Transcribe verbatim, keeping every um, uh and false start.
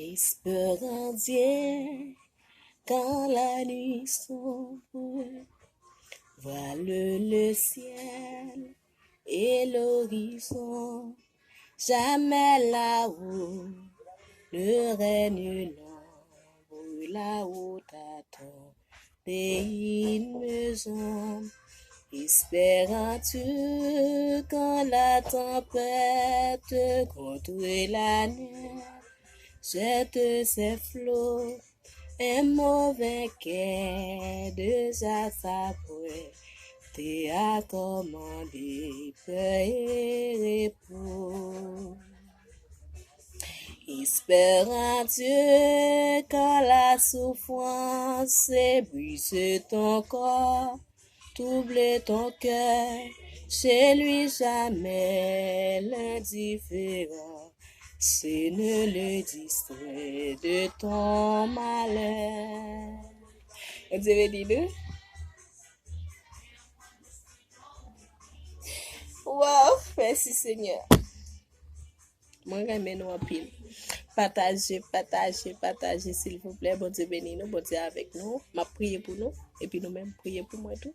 Espère en Dieu quand la nuit sombre voile le ciel et l'horizon. Jamais là-haut ne règne l'ombre, là-haut t'attends une maison. Espère en Dieu quand la tempête contre la neige jette ses flots. Un mauvais cœur déjà s'apprête à commander paix et repos. Espère en Dieu quand la souffrance brise ton corps, trouble ton cœur, chez lui jamais l'indifférence ne le distrait de ton malheur. Bondye beni nou. Wow, mèsi Senyè. Mwen renmen nou anpil. Pataje, pataje, pataje, silvouplè. Bondye beni nou, Bondye avèk nou. M ap priye pou nou, epi nou menm priye pou mwen tou.